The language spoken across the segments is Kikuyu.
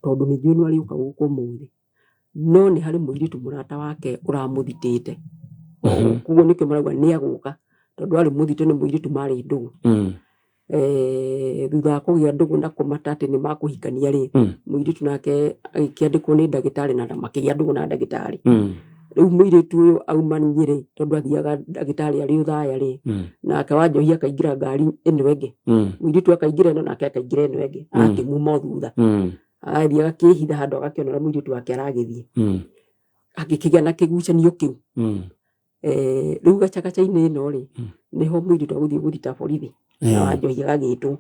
Tondũ nĩ njũĩ nĩ arĩũka gũkũ ũmũthĩ. No nĩ harĩ mũirĩtu mũrata wake ũramũthitĩte. Koguo nĩkĩo marauga nĩ agũka tondũ arĩ mũthite nĩ mũirĩtu marĩ ndũgũ. Thutha wa kũgĩa ndũgũ na kũmata atĩ nĩ makũhikania rĩ, mũirĩtu nake agĩkĩandĩkwo nĩ ndagĩtarĩ na makĩgĩa ndũgũ na ndagĩtarĩ. Rĩu mũirĩtu ũyũ auma Nyĩrĩ tondũ athiaga ndagĩtarĩ arĩ Othaya rĩ, nake Wanjohi akaingĩra ngari ĩno ĩngĩ. Mũirĩtu akaingĩra ĩno nake akaingĩra ĩno ĩngĩ, agakĩmuma o thutha. Agathiĩ agakĩhitha handũ agakĩona ũrĩa mũirĩtu wake aragĩthiĩ. Agĩkĩgĩa na kĩgucanio kĩu. Rĩu gacagaca-inĩ ĩno rĩ, nĩho mũirĩtu agũthiĩ gũthita borithi na Wanjohi agagĩtwo.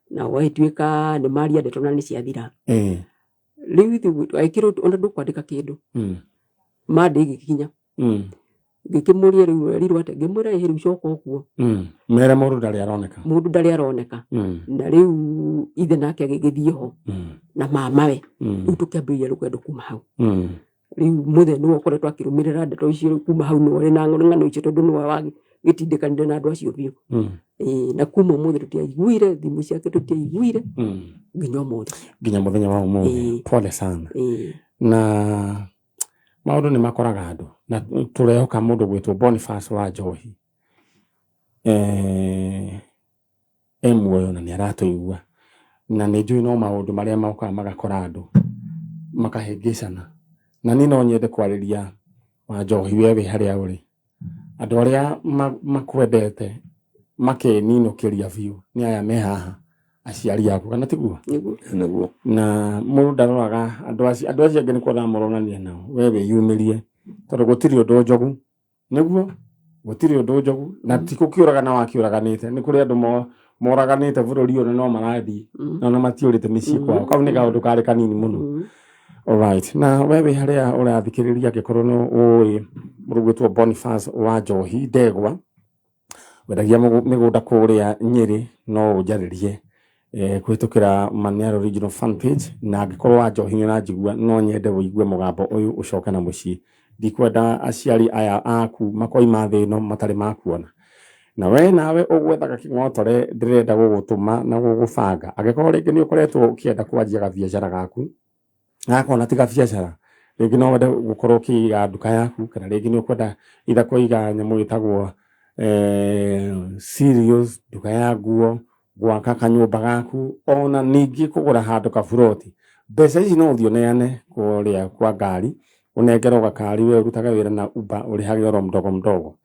Na gũgagĩtuĩka nĩ maria ndeto na nĩ ciathira. Rĩu ithuĩ agĩkĩrwo ona ndũkwandĩka kĩndũ. Monday ĩgĩkinya. Ngĩkĩmũria rĩu erirwo atĩa, ngĩmwĩra ĩhĩ rĩu coka ũkuo. Mere mũndũ ndarĩ aroneka. Mũndũ ndarĩ aroneka. Na rĩu ithe nake agĩgĩthiĩ ho na mamawe. Rĩu tũkĩambĩrĩria rũgendo kuma hau. Rĩu mũthee nĩwe ũkoretwo akĩrũmĩrĩra ndeto icio rĩu kuma hau nĩwe ũrĩ na ng'ano icio tondũ nĩwe wagĩtindĩkanire na andũ acio biũ. Ĩĩ, na kuma ũmũthĩ tũtiaiguire, thimũ ciake tũtiaiguire nginya ũmũthĩ. Nginya mũthenya wa ũmũthĩ. Pole sana. Na maũndũ nĩ makoraga andũ na tũrehoka mũndũ gwĩtwo Boniface wa Njohi e muoyo na nĩ aratũigua na nĩ njũĩ no maũndũ marĩa mokaga magakora andũ makahĩngĩcana na niĩ no nyende kwarĩria wa Njohi we wĩ harĩa ũrĩ andũ arĩa makwendete makeninũkĩria biũ nĩ aya me haha aciari aku kana tiguo? Nĩguo. Nĩguo. Na mũndũ ndaroraga andũ acio andũ acio angĩ nĩ kuona mũronania nao we wĩyumĩrie tondũ gũtirĩ ũndũ njogu nĩguo gũtirĩ ũndũ njogu na ti gũkĩũragana wakĩũraganĩte nĩ kũrĩ andũ moraganĩte bũrũri ũyũ na no marathiĩ na ona matiũrĩte mĩciĩ kwao kau nĩ kaũndũ karĩ kanini mũno. Alright. Na we wĩ harĩa ũrathikĩrĩria angĩkorwo nĩ ũĩ mũndũ gwĩtwo Boniface wa Njohi Ndegwa wendagia mĩgũnda kũrĩa Nyĩrĩ no ũnjarĩrie kũhĩtũkĩra Maniaro Regional Fan Page na angĩkorwo wa Njohi nĩ ũranjigua no nyende ũigue mũgambo ũyũ ũcoke na mũciĩ ndikwenda aciari aya aku makoima thĩ ĩno matarĩ makuona na we nawe ũgwethaga kĩng'otore ndĩrenda gũgũtũma na gũgũbanga angĩkorwo rĩngĩ nĩ ũkoretwo ũkĩenda kwanjia gabiacara gaku gakona ti gabiacara rĩngĩ no wende gũkorwo ũkĩiga nduka yaku kana rĩngĩ nĩ ũkwenda either kũiga nyamũ ĩtagwo cereals nduka ya nguo gwaka kanyũmba gaku ona ningĩ kũgũra handũ kaburoti mbeca ici no ũthiĩ ũneane kũrĩa kwa ngari ũnengerwo gakari we ũrutaga wĩra na Uber ũrĩhage oro mdogo mdogo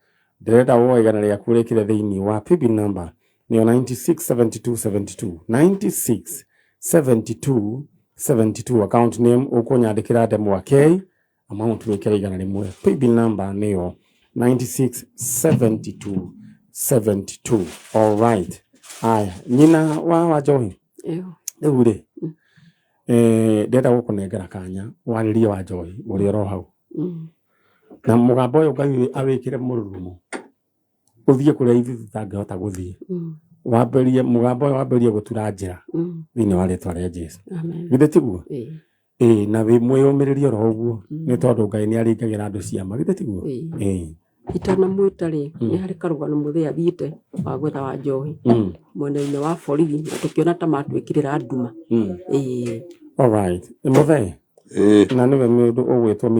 ndĩrenda woe igana rĩaku rĩkĩre thĩinĩ wa paybill number nĩyo 967272 967272 account name ũkũnyandĩkĩra Ndemwa K amount wĩkĩre 100 paybill number nĩyo 967272. All right, aya nyina wa Njohi. Ĩyo. Rĩu rĩ ndĩrenda gũkũnengera kanya warĩrie wa Njohi ũrĩa ũro hau na mũgambo ũyũ Ngai awĩkĩre mũrurumo ũthiĩ kũrĩa ithuĩ tũtangĩhota gũthiĩ wambĩrĩrie mũgambo ũyũ wambĩrĩrie gũtura njĩra thĩinĩ wa rĩtwa rĩa Jesu. Amen. Githĩ tiguo? Ĩĩ. Ĩĩ na wĩ mwĩyũmĩrĩrie oro ũguo nĩ tondũ Ngai nĩ aringagĩra andũ ciama githĩ tiguo? Ĩĩ. Itanamwĩta rĩ, nĩ harĩ karũgano mũthee athiĩte wa gwetha wa Njohi mwena-inĩ wa borithi na tũkĩona ta matwĩkĩrĩra nduma. Ĩĩ. Alright. Mũthee na nĩwe mũndũ ũgwĩtwo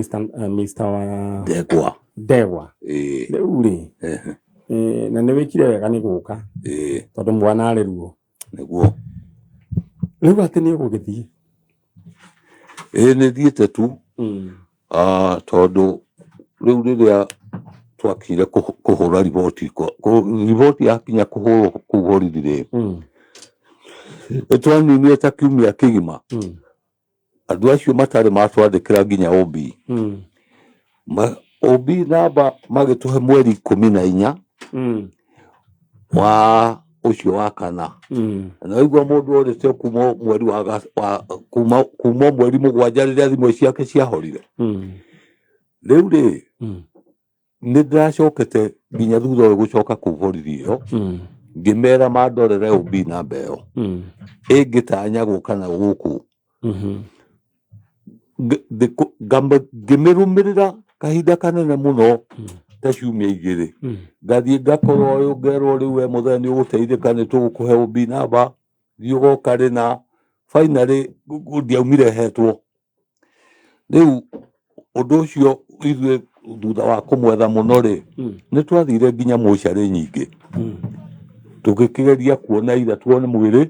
Mr wa Ndegwa. Ndegwa. Ĩĩ. Rĩu rĩ na nĩ wĩkire wega nĩ gũka tondũ mwana arĩ ruo. Nĩguo. Rĩu atĩ nĩ ũgũgĩthiĩ. Ĩĩ nĩ thiĩte tu tondũ rĩu rĩrĩa twakire kũhũra riboti riboti yakinya kũhũrwo kũu borithi rĩ nĩ twaninire ta kiumia kĩgima andũ acio matarĩ matwandĩkĩra nginya OB OB namba magĩtũhe mweri 14 wa ũcio wa kana na waigua mũndũ orĩte kuma mweri wa kuma mweri 7 rĩrĩa thimũ ciake ciahorire rĩu rĩ nĩ ndĩracokete nginya thutha ũyũ gũcoka kũu borithi ĩyo ngĩmera mandorere OB namba ĩyo ĩngĩtanya gũka na gũkũ ngĩmĩrũmĩrĩra kahinda kanene mũno ta ciumia 2 ngathiĩ ngakorwo ũyũ ngerwo rĩu we mũthee nĩ ũgũteithĩka nĩ tũgũkũhe OB namba thiĩ ũgoka rĩna. Finally ndiaumire hetwo. Rĩu ũndũ ũcio ithuĩ thutha wa kũmwetha mũno rĩ, nĩ twathire nginya mocarĩ nyingĩ, tũgĩkĩgeria kuona itha tuone mwĩrĩ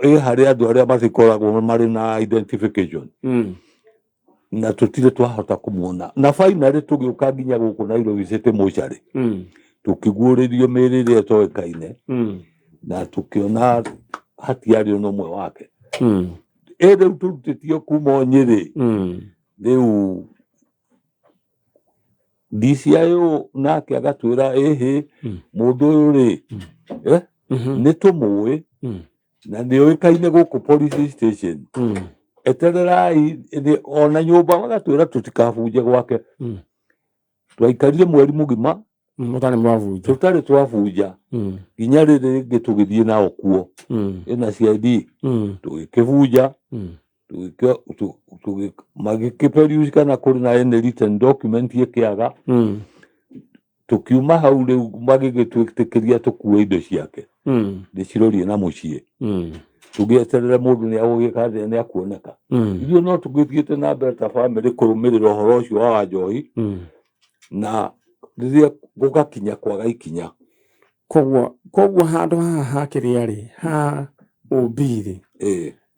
ĩ harĩ andũ arĩa matikoragwo marĩ na identification, na tũtirĩ twahota kũmuona. Na finally tũgĩũka nginya gũkũ Nairobi City mocarĩ, tũkĩguũrĩrio mĩĩrĩ ĩrĩa ĩtoĩkaine, na tũkĩona hatiarĩ ona ũmwe wake. Ĩ rĩu tũrutĩtio kuma o Nyĩrĩ. Rĩu DCIO nake agatwĩra ĩhĩ, mũndũ ũyũ rĩ, nĩ tũmũĩ na nĩ ũĩkaine gũkũ police station, etererai ona nyũmba magatwĩra tũtikabunje gwake. Twaikarire mweri mũgima Mũtarĩ mwabunja. Tũtarĩ twabunja, nginya rĩrĩ rĩngĩ tũgĩthiĩ nao kuo ĩna CID, tũgĩkĩbunja, magĩkĩperuse kana kũrĩ na any written document ĩkĩaga. Tũkiuma hau rĩu magĩgĩtwĩtĩkĩria tũkue indo ciake, ndĩcirorie na mũciĩ, tũgĩeterere mũndũ nĩ agũgĩka atĩa, nĩ akuoneka. Ithuĩ no tũgĩthiĩte na mbere ta bamĩrĩ kũrũmĩrĩra ũhoro ũcio wa Wanjohi, na rĩrĩa gũgakinya kwaga ikinya. Koguo handũ haha ha kĩrĩa rĩ, ha OB rĩ,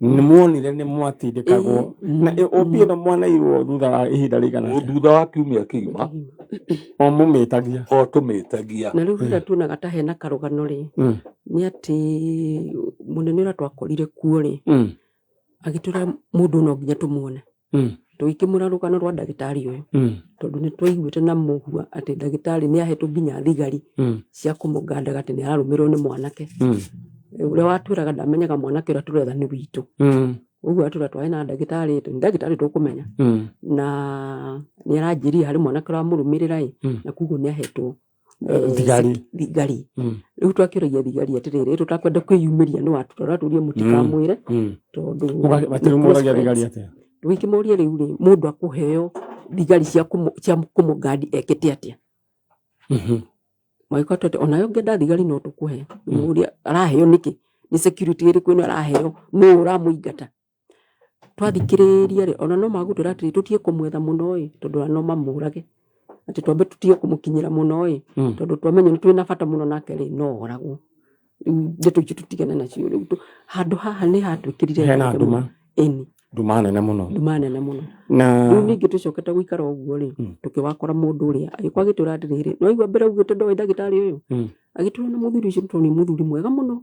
nĩ muonire nĩ mwatindĩkagwo na OB ĩno mwanairwo thutha wa ihinda rĩigana atĩa? Thutha wa kiumia kĩgima. O mũmĩtagia? O tũmĩtagia. Na rĩu rĩrĩa tuonaga ta hena karũgano rĩ, nĩ atĩ mũnene ũrĩa twakorire kuo rĩ, agĩtwĩra mũndũ no nginya tũmuone. Tũgĩkĩmwĩra rũgano rwa ndagĩtarĩ ũyũ, tondũ nĩ twaiguĩte na mũhua atĩ ndagĩtarĩ nĩ ahetwo nginya thigari cia kũmũgandaga atĩ nĩ ararũmĩrĩrwo nĩ mwanake. Ũrĩa watwĩraga ndamenyaga mwanake ũrĩa tũretha nĩ witũ. Ũguo atwĩra twarĩ na ndagĩtarĩ, nĩ ndagĩtarĩ tũkũmenya, na nĩ aranjĩrire harĩ mwanake ũramũrũmĩrĩra ĩ, na koguo nĩ ahetwo thigari. Thigari. Rĩu twakĩũragia thigari atĩrĩrĩ, tũtakwenda kwĩyumĩria nĩ watũrora tũrie mũtikamwĩre, tondũ Matirĩ nĩ mũragia close thigari friends. atĩa? Tũgĩkĩmũria rĩu rĩ, mũndũ akũheo thigari cia kũmũgandi ekĩte atĩa? Magĩkorwo atĩ onayo ũngĩenda thigari no tũkũhe. Mũria araheo nĩkĩ? Nĩ security ĩrĩkũ ĩno araheo? Nũ ũramũingata? Twathikĩrĩria rĩ, ona no magũtwĩra atĩrĩ, tũtige kũmwetha mũno ĩ, tondũ ona no mamũrage, atĩ twambe tũtige kũmũkinyĩra mũno ĩ, tondũ twamenya nĩ twĩna bata mũno nake rĩ, no oragwo. Rĩu ndeto icio tũtigane nacio rĩu handũ haha nĩ hatwĩkĩrire Hena nganja nduma. mũno. Ĩni. Nduma nene mũno. Nduma nene mũno. Na Rĩu ningĩ tũcokete gũikara ũguo rĩ, tũkĩwakora mũndũ ũrĩa agĩkorwo agĩtwĩra atĩrĩrĩ, no igua mbere augĩte ndoĩ ndagĩtarĩ ũyũ, agĩtwĩra na mũthuri ũcio tondũ nĩ mũthuri mwega mũno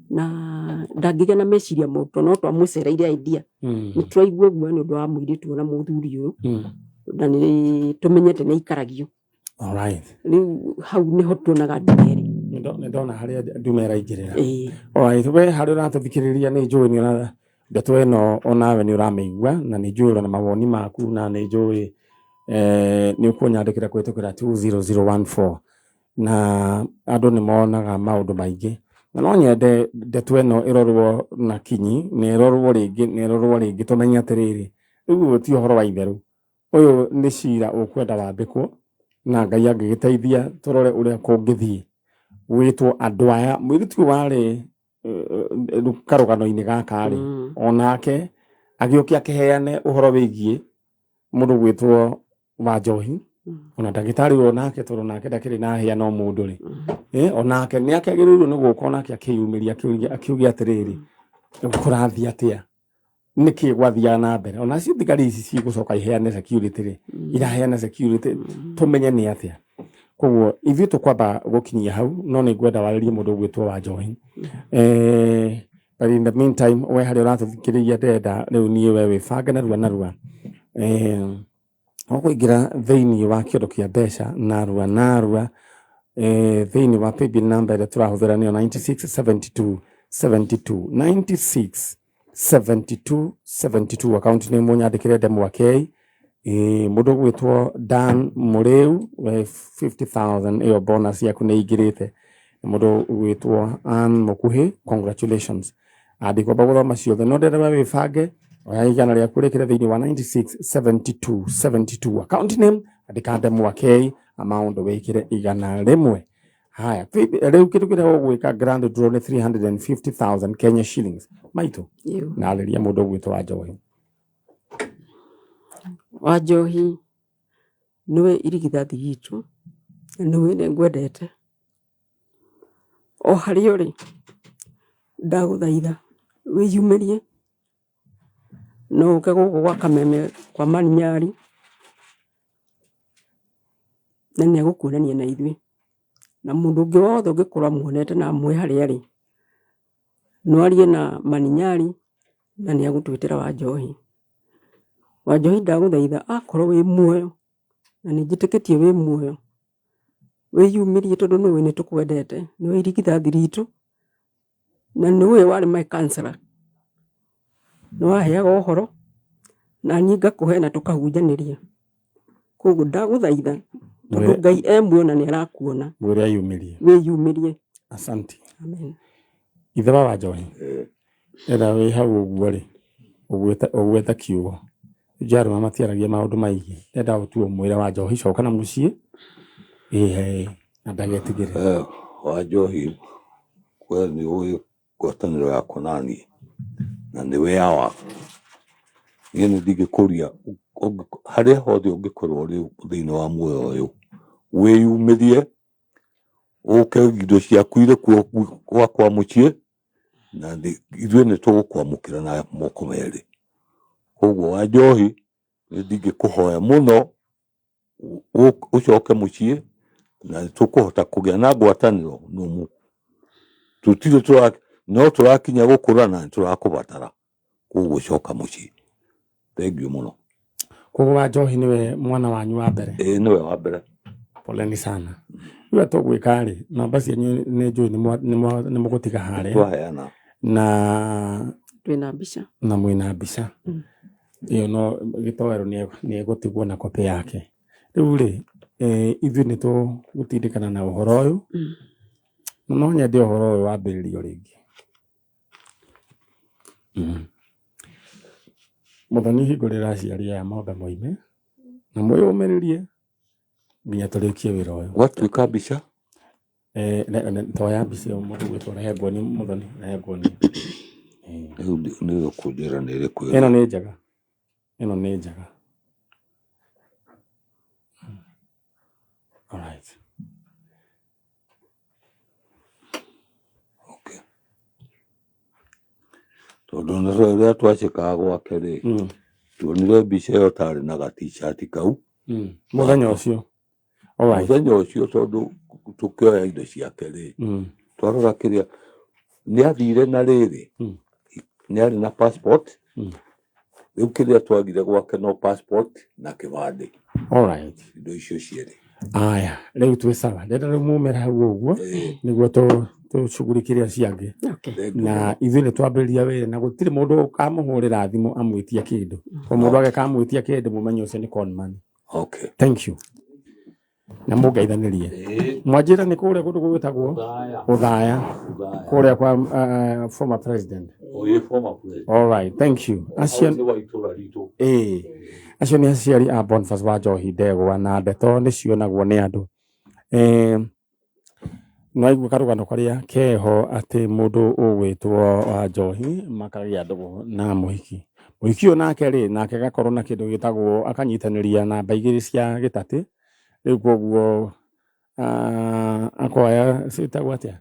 na ndangĩgĩa na meciria moru, tondũ no twamũcereire idea. Nĩ twaigua ũguo nĩ ũndũ wa mũirĩtu na mũthuri ũyũ, na nĩ tũmenyete nĩ aikaragio. Rĩu hau nĩho tuonaga nduma ĩrĩ. Nĩ ndona harĩa nduma ĩraingĩrĩra. Ĩĩ. Alright, we harĩa ũratũthikĩrĩria nĩ njũĩ nĩ ũra ndeto ĩno onawe nĩ ũramĩigua, na nĩ njũĩ ũrĩ na mawoni maku, na nĩ njũĩ nĩ ũkũnyandĩkĩra kũhĩtũkĩra 20014, na andũ nĩ monaga maũndũ maingĩ, na no nyende ndeto ĩno ĩrorwo na kinyi, na ĩrorwo rĩngĩ, na ĩrorwo rĩngĩ, tũmenye atĩrĩrĩ, rĩu ũyũ ti ũhoro wa itherũ, ũyũ nĩ cira ũkwenda wambĩkwo, na Ngai angĩgĩteithia tũrore ũrĩa kũngĩthiĩ gwĩtwo andũ aya. Mũirĩtu ũyũ warĩ karũgano-inĩ gaka rĩ, onake agĩũke akĩheane ũhoro wĩgiĩ mũndũ gwĩtwo Wanjohi, ona ndagĩtarĩ ũyũ onake, tondũ nake ndakĩrĩ na hĩa no mũndũ rĩ, onake nĩ akĩagĩrĩirwo nĩ gũka onake akĩyumĩria, akiuge atĩrĩrĩ, kũrathiĩ atĩa, nĩkĩ gwathiaga na mbere, ona acio thigari ici cigũcoka iheane security rĩ, iraheana security, tũmenye nĩ atĩa. Koguo ithuĩ tũkwamba gũkinyia hau, no nĩ ngwenda warĩrie mũndũ ũgwĩtwo Wanjohi. But in the meantime, we harĩa ũratũthikĩrĩria, ndĩrenda rĩu niĩ we wĩbange narua narua, ũkũingĩra thĩinĩ wa kĩondo kĩa mbeca narua narua, thĩinĩ wa paybill number ĩrĩa tũrahũthĩra nĩyo 96 72 72, 96 72 72, account name mũnyandĩkĩre Ndemwa K. Mũndũ ũgwĩtwo Dan Mũrĩu, we 50,000 ĩyo bonus yaku nĩ ĩingĩrĩte. Mũndũ ũgwĩtwo Ann Mũkuhĩ, congratulations. Ndikwamba gũthoma ciothe, no ndĩrenda we wĩbange, oya igana rĩaku rĩkĩre thĩinĩ wa 96 72 72, account name andĩka Ndemwa K, amount wĩkĩre 100. Haya, rĩu kĩndũ kĩrĩa ũgwĩka grand draw nĩ 350,000 Kenya shillings. Maitũ, Yũ. narĩria mũndũ ũgwĩtwo Wanjohi. Wanjohi nĩwe irigithathi ritũ na nĩwe nĩ ngwendete. O harĩa ũrĩ ndagũthaitha wĩyumĩrie, no ũke gũkũ gwa Kameme kwa Maninyari na nĩ egũkuonania na ithuĩ. Na mũndũ ũngĩ wothe ũngĩkorwo amuonete na amũĩ harĩa arĩ, no arie na Maninyari na nĩ egũtwĩtĩra Wanjohi. Wanjohi ndagũthaitha akorwo wĩ muoyo, na nĩ njĩtĩkĩtie wĩ muoyo, wĩyumĩrie tondũ nĩũĩ nĩ tũkwendete, nĩwe irigithathi ritũ, na nĩũĩ warĩ my counselor. Nĩ waheaga ũhoro na niĩ ngakũhe na tũkahunjanĩria. Koguo ndagũthaitha tondũ Ngai e muoyo na nĩ arakuona, Mwĩre ayumĩrie. wĩyumĩrie. Asante. Amen. Ithe wa Wanjohi, etha wĩ hau ũguo rĩ, ũgwete kiugo. Njarũma matiaragia maũndũ maingĩ. Ndenda ũtue ũmwĩre Wanjohi coka na mũciĩ, ĩĩ na ndagetigĩre. Wanjohi, we nĩ ũĩ ngwatanĩro yakwa na niĩ na nĩwe yawa. Niĩ nĩ ndingĩkũria harĩa hothe ũngĩkorwo ũrĩ thĩinĩ wa muoyo ũyũ, wĩyumĩrie ũke indo ciaku irĩ kuo gwakwa mũciĩ, na ithuĩ nĩ tũgũkwamũkĩra na moko merĩ. Koguo Wanjohi nĩ ndingĩkũhoya mũno ũcoke mũciĩ, na nĩ tũkũhota kũgĩa na ngwatanĩro nũmu. Tũtirĩ no tũrakinya gũkũra na nĩ tũrakũbatara, koguo coka mũciĩ. Thank you mũno. Koguo Wanjohi nĩwe mwana wanyu wa mbere? Ĩĩ nĩwe wa mbere. Poleni sana. Rĩu tũgwĩka rĩ, namba cianyu nĩ njũĩ nĩ mũgũtiga harĩa. Twaheana. Na twĩna mbica. Na mwĩna mbica. Ĩyo no gĩtoero nĩ egũtigwo na copy yake. Rĩu rĩ, ithuĩ nĩ tũgũtindĩkana na ũhoro ũyũ. Na no nyende ũhoro ũyũ wambĩrĩrio rĩngĩ. Mũthoni hingũrĩra aciari aya mothe moime na mwĩyũmĩrĩrie nginya tũrĩkie wĩra ũyũ. Gwatuĩka mbica? Toya mbica ĩyo mũndũ gwĩtwo rehe nguonie Mũthoni, rehe nguonie. Rĩu nĩ ũkũnjĩra nĩ ĩrĩkũ ĩyo? Ĩno nĩ njega. Ĩno nĩ njega. All right. Okay. Tondũ nĩ rĩrĩa twacikaga gwake rĩ, tuonire mbica ĩyo tarĩ na ga-t-shirt kau. Mũthenya ũcio. All right. Mũthenya ũcio tondũ tũkĩoya indo ciake rĩ, twarora kĩrĩa nĩ athire na rĩrĩ, nĩ arĩ na passport. Rĩu kĩrĩa twagire gwake no passport na kĩbandĩ. All right. Indo icio cierĩ. Aya, rĩu twĩ sawa. Ndĩrenda rĩu mumĩre hau ũguo nĩguo tũcugurikĩre acio angĩ. Okay. Na ithuĩ nĩ twambĩrĩria wĩra na gũtirĩ mũndũ ũkamũhũrĩra thimũ amwĩtie kĩndũ. Ko mũndũ agĩkamwĩtia kĩndũ mũmenye ũcio nĩ con man. Okay. Thank you. Na mũngeithanĩrie. Mwanjĩra nĩ kũrĩa kũndũ gwĩtagwo Ũthaya. Kũrĩa kwa former president. Oye, former president. All right, thank you. Acio Nĩ wa itũra ritũ. Acio nĩ aciari a Boniface wa Njohi Ndegwa na ndeto nĩ cionagwo nĩ andũ. No aigua karũgano karĩa keho atĩ mũndũ ũgwĩtwo wa Njohi makagĩa ndũgũ na mũhiki. Mũhiki ũyũ nake rĩ, nake agakorwo na kĩndũ gĩtagwo akanyitanĩria namba igĩrĩ cia gĩtatĩ. Rĩu koguo akoya ciĩtagwo atĩa?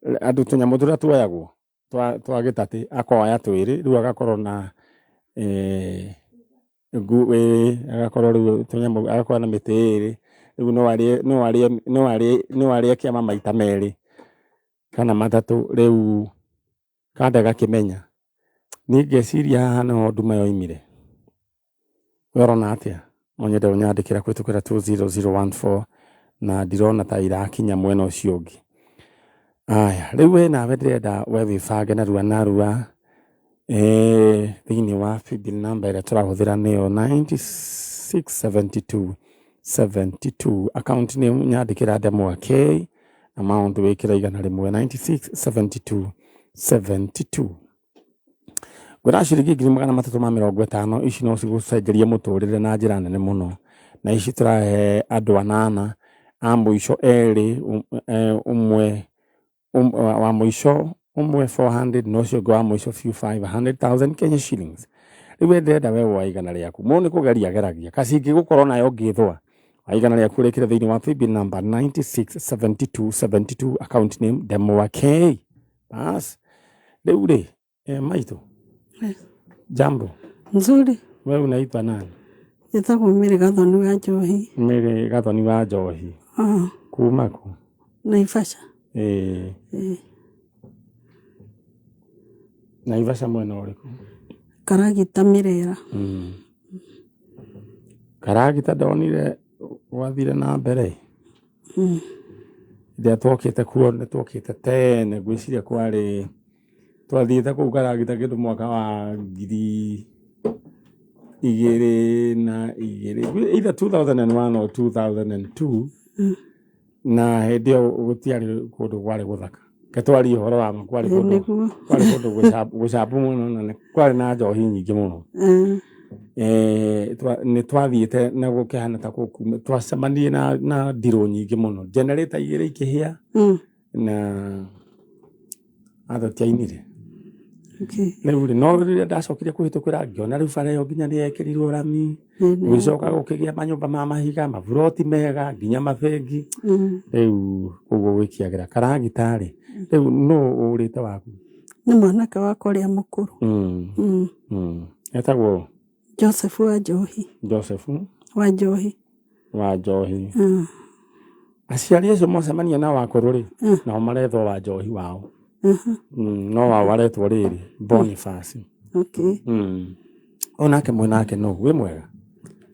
Andũ tũnyamũ tũrĩa tuoyagwo twa gĩtatĩ akoya twĩrĩ, rĩu agakorwo na agakorwo rĩu tũnyamũ agakorwo na mĩtĩ ĩrĩ, rĩu no arĩe kĩama maita merĩ kana matatũ, rĩu kanda gakĩmenya. Niĩ ngeciria haha nĩho nduma yoimire. We ũrona atĩa? No nyende ũnyandĩkĩra kũhĩtũkĩra 20014 na ndirona ta irakinya mwena ũcio ũngĩ. Aya, rĩu we nawe ndĩrenda we wĩbange narua narua thĩinĩ wa paybill number ĩrĩa tũrahũthĩra nĩyo 9672 72. Account nĩ nyandĩkĩra ndemwa K, amount wĩkĩra 100 9672 72. Ngwĩra ciringi 350 ici no cigũcenjerie mũtũrĩre na njĩra nene mũno. Na ici tũrahe andũ anana A mũico erĩ ũmwe wa mũico ũmwe 400 na ũcio ũngĩ wa mũico biũ 500,000 Kenya shillings. Rĩu we ndĩrenda we woe igana rĩaku, mũndũ nĩ kũgeria ageragia kacingĩgũkorwo nayo ngĩthũa wa igana rĩaku ũrĩkĩre thĩinĩ wa paybill number 967272, account name Ndemwa K. Bas rĩu rĩ, maitũ. Yes. Jambo. Nzuri. We unaitwa nani? Njĩtagwo Mary Gathoni wa Njohi. Mary Gathoni wa Njohi. Ah. Kuma kũ? Naivasha. Ĩĩ. Ĩĩ. Naivasha mwena ũrĩkũ? Karagita Mĩrera. Karagita ndonire gwathire na mbere. Rĩrĩa twokĩte kuo nĩ twokĩte tene, ngwĩciria kwarĩ twathiĩte kũu Karagita kĩndũ mwaka wa 2002, either 2001 or 2002. Na hĩndĩ ĩyo gũtiarĩ kũndũ kwarĩ gũthaka. Ke twarie ũhoro wa ma, kwarĩ kũndũ Nĩguo. Kwarĩ kũndũ gũcambu mũno na nĩ kwarĩ na njohi nyingĩ mũno. Nĩ twathiĩte na gũkĩhana ta kũu twacemanirie na ndirũ nyingĩ mũno, generator igĩrĩ ikĩhĩa na andũ tiainire. Rĩu rĩ, no rĩrĩa ndacokire kũhĩtũkĩra ngĩona rĩu bara ĩyo nginya nĩ yekĩrirwo rami, gũgĩcoka gũkĩgĩa manyũmba ma mahiga, maburoti mega, nginya mabengi. Rĩu ũguo gwĩkĩagĩra Karagita rĩ, rĩu nũ ũrĩte waku? Nĩ mwanake wakwa ũrĩa mũkũrũ. Etagwo? Joseph wa Njohi. Joseph wa Njohi. Wa Njohi. Aciari acio mwacemania na wakũrũ rĩ, nao maretwo wa Njohi wao. No wao aretwo rĩrĩ Boniface. Onake mwenake no wĩ mwega?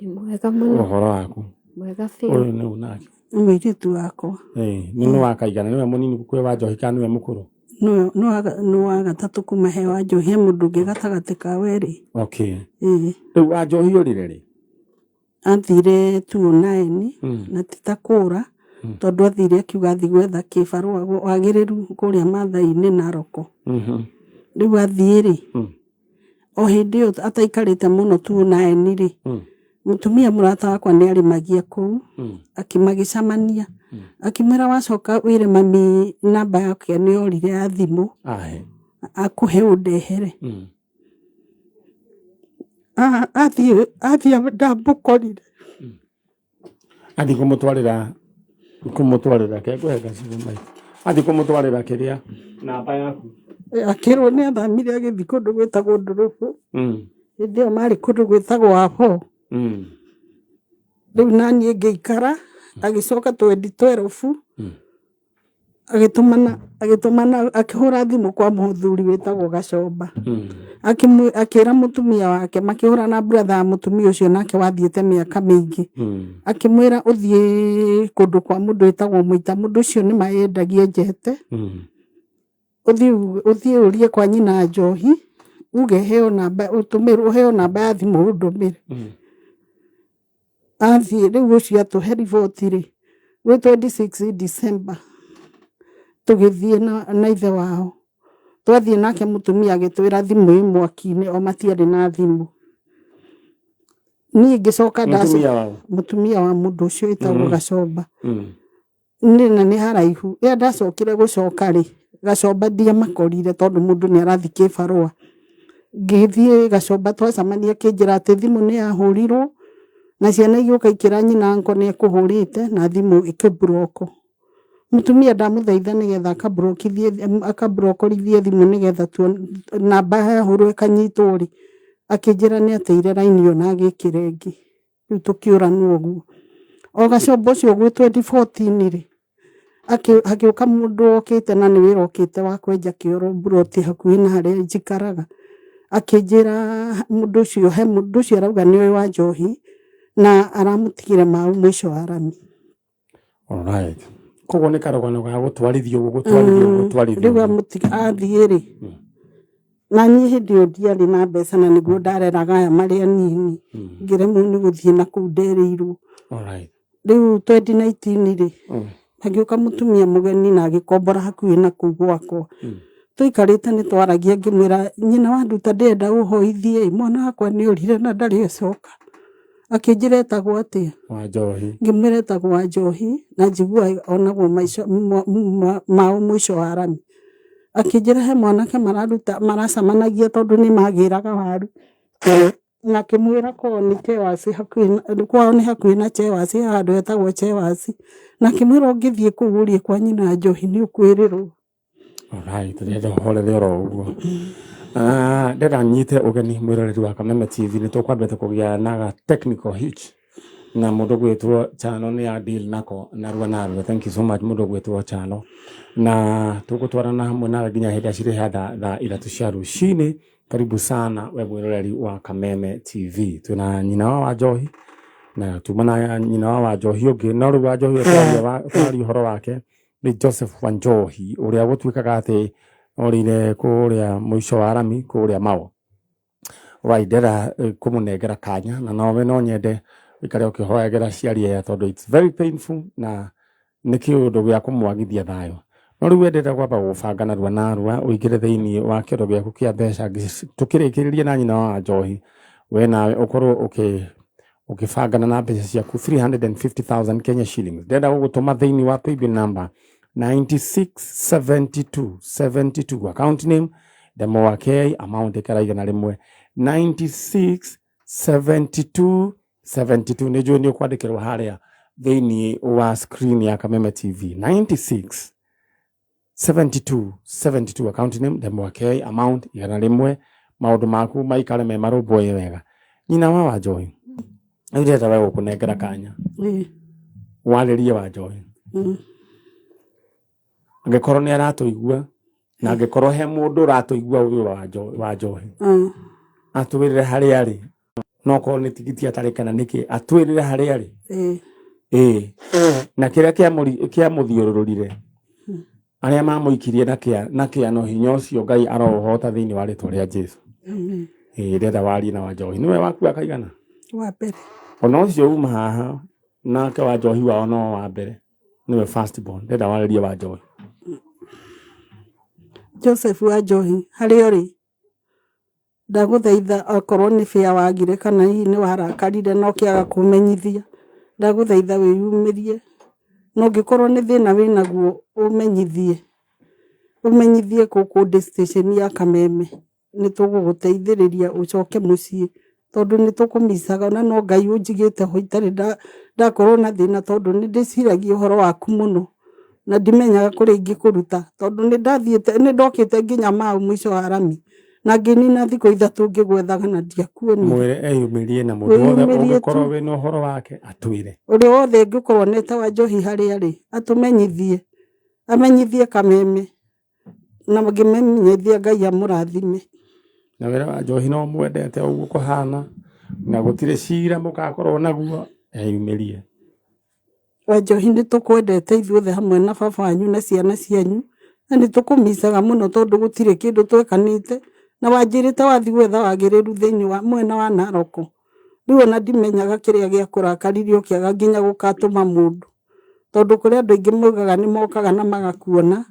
Nĩ mwega mũno. Ũhoro waku? Mwega biũ. Ũyũ nĩ nake? Nĩ mũirĩtu wakwa. Ĩĩ, nĩ wakaigana, nĩwe mũnini kwĩ wa Njohi kana nĩwe mũkũrũ? Nĩ wa gatatũ kuma he wa Njohi, he mũndũ ũngĩ gatagatĩ ka werĩ. Okay. Ĩĩ. Rĩu wa Njohi ũrire rĩ? Athire 2009 na ti ta kũra, tondũ athire akiuga athiĩ gwetha kĩbarũa wagĩrĩru kũrĩa Mathai-inĩ Naroko. Rĩu athiĩ rĩ, o hĩndĩ ĩyo ataikarĩte mũno 2009 rĩ, mũtumia mũrata wakwa nĩ arĩmagia kũu, akĩmagĩcemania, akĩmwĩra wacoka wĩre mami namba yake nĩ yorire ya thimũ, akũhe ũndehere. Athiĩ ndamũkorire. Athiĩ kũmũtwarĩra kengũhe gacibũ maitũ. Athiĩ kũmũtwarĩra kĩrĩa namba yaku. Akĩrwo nĩ athamire agĩthiĩ kũndũ gwĩtagwo Ndũrũbũ. Hĩndĩ ĩyo marĩ kũndũ gwĩtagwo Abo. Rĩu naniĩ ngĩikara, agĩcoka 2012 agĩtũmana akĩhũra thimũ kwa mũthuri wĩtagwo Gacomba. Akĩra mũtumia wake, makĩhũra na brother ya mũtumia ũcio nake wathiĩte mĩaka mĩingĩ. Akĩmwĩra ũthiĩ kũndũ kwa mũndũ wĩtagwo Mũita, mũndũ ũcio nĩ maendagia njete. Ũthiĩ ũrie kwa nyina Njohi, uge heo namba, ũtũmĩrwo, ũheo namba ya thimũ ũndũmĩre. Athiĩ rĩu ũcio atũhe riboti rĩ, gwĩ 26 December tũgĩthiĩ na ithe wao. Twathiĩ nake mũtumia agĩtwĩra thimũ ĩ mwaki-inĩ, o matiarĩ na thimũ. Niĩ ngĩcoka Mũtumia wao? Mũtumia wa mũndũ ũcio wĩtagwo Gacomba. Nĩ na nĩ haraihu. Rĩrĩa ndacokire gũcoka rĩ, Gacomba ndiamakorire tondũ mũndũ nĩ arathiĩ kĩbarũa. Ngĩthiĩ Gacomba twacemania akĩnjĩra atĩ thimũ nĩ yahũrirwo na ciana igĩũka ikĩra nyina anko nĩ ekũhũrĩte na thimũ ĩkĩmburoko. Mũtumia ndamũthaitha nĩgetha akaburokithie thimũ nĩgetha namba yahũrwo ĩkanyitwo rĩ, akĩnjĩra nĩ ateire raini ĩyo na agĩkĩra ĩngĩ. Rĩu tũkĩũranwo ũguo. O Gacomba ũcio gwĩ 2014 rĩ, agĩũka mũndũ okĩte na nĩ wĩra okĩte wa kwenja kĩoro mburoti hakuhĩ na harĩa njikaraga. Akĩnjĩra mũndũ ũcio, he mũndũ ũcio arauga nĩ ũyũ wa Njohi na aramũtigire mau mũico wa rami. Alright. Koguo nĩ karũgano ga gũtwarithio ũguo, gũtwarithio ũguo, gũtwarithio Rĩu ũguo. athiĩ rĩ, na niĩ hĩndĩ ĩyo ndiarĩ na mbeca na nĩguo ndareraga aya marĩ anini. Ngĩremwo nĩ gũthiĩ na kũu nderĩirwo. Alright. Rĩu 2019 rĩ, agĩũka mũtumia mũgeni na agĩkombora hakuhĩ na kũu gwakwa. Tũikarĩte nĩ twaragia ngĩmwĩra nyina wa Nduta ndĩrenda ũhoithie, mwana wakwa nĩ orire na ndarĩ acoka. Akĩnjĩra etagwo atĩa? Wanjohi. Ngĩmwĩra etagwo Wanjohi na njigua onagwo maico mao mũico wa rami. Akĩnjĩra he mwanake mararuta maracemanagia tondũ nĩ magĩraga waru. Na akĩmwĩra kwao nĩ Chewasi hakuhĩ kwao nĩ hakuhĩ na Chewasi he handũ hetagwo Chewasi. Na akĩmwĩra ũngĩthiĩ kũu ũrie kwa nyina Njohi nĩ ũkwĩrĩrwo. Alright, ndĩrenda ũhorere oro ũguo. Ndĩrenda nyite ũgeni mwĩroreri wa Kameme TV nĩ tũkwambĩte kũgĩa na ga technical hitch na mũndũ gwĩtwo Chano nĩ ya deal nako narua narua. Thank you so much mũndũ gwĩtwo Chano. Na tũgũtwarana hamwe nawe nginya hĩndĩ ĩrĩa cirĩhĩa thaa 3 cia rũcinĩ. Karibu sana we mwĩroreri wa Kameme TV. Twĩna nyina wa Wanjohi na tuma na nyina wa Wanjohi ũngĩ no rĩu Wanjohi ũrĩa tũraria ũhoro wake nĩ Joseph Wanjohi ũrĩa gũtuĩkaga atĩ orĩire kũrĩa mũico wa rami kũrĩa Mao. Right, ndĩrenda kũmũnengera kanya na nowe no nyende ũikare ũkĩhoyagĩra aciari aya tondũ it's very painful na nĩ kĩũndũ gĩa kũmwagithia thayũ. No rĩu wendete kwamba gũbanga narua narua ũingĩre thĩinĩ wa kĩondo gĩaku kĩa mbeca tũkĩrĩkĩrĩria na nyina wa Njohi we nawe ũkorwo ũkĩbangana na mbeca ciaku 350,000 Kenya shillings. Ndĩrenda gũgũtũma thĩinĩ wa paybill number 967272 account name Demo wa K amount ĩkĩra 100 967272 nĩ njũĩ nĩ ũkwandĩkĩrwo harĩa thĩinĩ wa screen ya Kameme TV 96 72 72 account name Demo wa K amount 100 maũndũ maku maikare me marũmbũiye wega. Nyina wa Wanjohi rĩu ndĩrenda we gũkũnengera kanya warĩrie Wanjohi angĩkorwo nĩ aratũigua na angĩkorwo he mũndũ ũratũigua ũyũ Wanjohi atwĩrĩre harĩa arĩ no korwo nĩ tigiti atarĩ kana nĩkĩ atwĩrĩre harĩa arĩ ĩĩ na kĩrĩa kĩamũthiũrũrũrire arĩa mamũikirie na kĩano hinya ũcio Ngai aroũhota thĩinĩ wa rĩtwa rĩa Jesu. Ĩĩ ndĩrenda warie na Wanjohi nĩwe waku akaigana wa mbere ona ũcio uma haha nake Wanjohi wao no wa mbere nĩwe first born. Ndĩrenda warĩrie Wanjohi. Joseph Wanjohi harĩa ũrĩ ndagũthaitha okorwo nĩ bĩa wagire kana hihi nĩ warakarire na ũkĩaga kũmenyithia ndagũthaitha wĩyumĩrie na ũngĩkorwo nĩ thĩna wĩnaguo ũmenyithie ũmenyithie gũkũ ndĩ station ya Kameme nĩ tũgũgũteithĩrĩria ũcoke mũciĩ tondũ nĩ tũkũmicaga na no Ngai ũnjigĩte ho itarĩ ndakorwo na thĩna tondũ nĩ ndĩciragia ũhoro waku mũno na ndimenyaga kũrĩa ingĩkũruta tondũ nĩ ndathiĩte nĩ ndokĩte nginya Mau mũico wa rami na ngĩnina thikũ 3 ngĩgwethaga na ndiakuonire. Mwĩre eyumĩrie na mũndũ wothe ũngĩkorwo wĩna ũhoro wake atwĩre. Ũrĩa wothe ũngĩkorwo nete Wanjohi harĩa arĩ atũmenyithie amenyithie Kameme na ngĩmenyithia Ngai amũrathime. Na wĩra Wanjohi no mwendete ũguo kũhana na gũtirĩ cira mũgakorwo naguo eyumĩrie. Wanjohi nĩ tũkwendete ithuothe hamwe na baba wanyu na ciana cianyu na nĩ tũkũmicaga mũno tondũ gũtirĩ kĩndũ twekanĩte na wanjĩrĩte wathiĩ gwetha wagĩrĩru thĩinĩ wa mwena wa Narok. Rĩu ona ndimenyaga kĩrĩa gĩakũrakaririe ũkĩaga nginya gũkatũma mũndũ tondũ kũrĩ andũ aingĩ maugaga nĩ mokaga na magakuona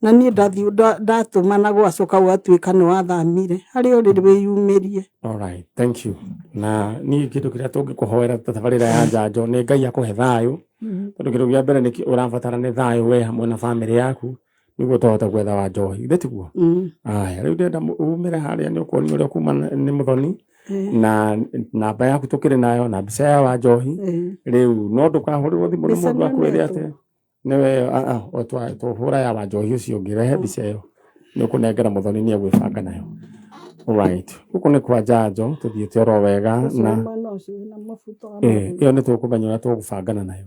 na niĩ ndathiĩ ndatũma na gwacoka gwatuĩka nĩ wathamire harĩa ũrĩ wĩyumĩrie. Alright, thank you. Na niĩ kĩndũ kĩrĩa tũngĩkũhoera ta tabarĩra ya njanjo nĩ Ngai akũhe thayũ tondũ kĩndũ kĩa mbere nĩ ũrabatara nĩ thayũ we hamwe na bamĩrĩ yaku nĩguo tũhote gwetha Wanjohi githĩ tiguo? Aya rĩu ndĩrenda umĩre harĩa nĩ ũkuonio ũrĩa kuma nĩ Mũthoni na namba yaku tũkĩrĩ nayo na mbica ya Wanjohi rĩu no ndũkahũrĩrwo thimũ nĩ mũndũ akwĩre atĩ nĩwe tũhũra ya Wanjohi ũcio ũngĩ rehe mbica ĩyo nĩ ũkũnengera Mũthoni nĩ egwĩbanga nayo. Right, gũkũ nĩ kwa njanjo tũthiĩte oro wega na ĩyo nĩ tũkũmenya ũrĩa tũgũbangana nayo.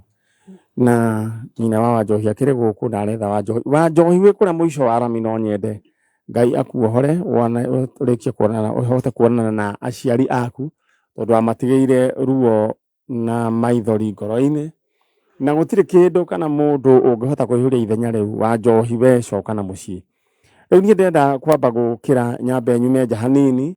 Na nyina wa Wanjohi akĩrĩ gũkũ na aretha Wanjohi. Wanjohi wĩ kũrĩa mũico wa rami no nyende Ngai akuohore ũrĩkie kuonana ũhote kuonana na aciari aku tondũ amatigĩire ruo na maithori ngoro-inĩ na gũtirĩ kĩndũ kana mũndũ ũngĩhota kũihũria ithenya rĩu. Wanjohi we coka na mũciĩ. Rĩu niĩ ndĩrenda kwamba gũkĩra nyambe nyume nja hanini.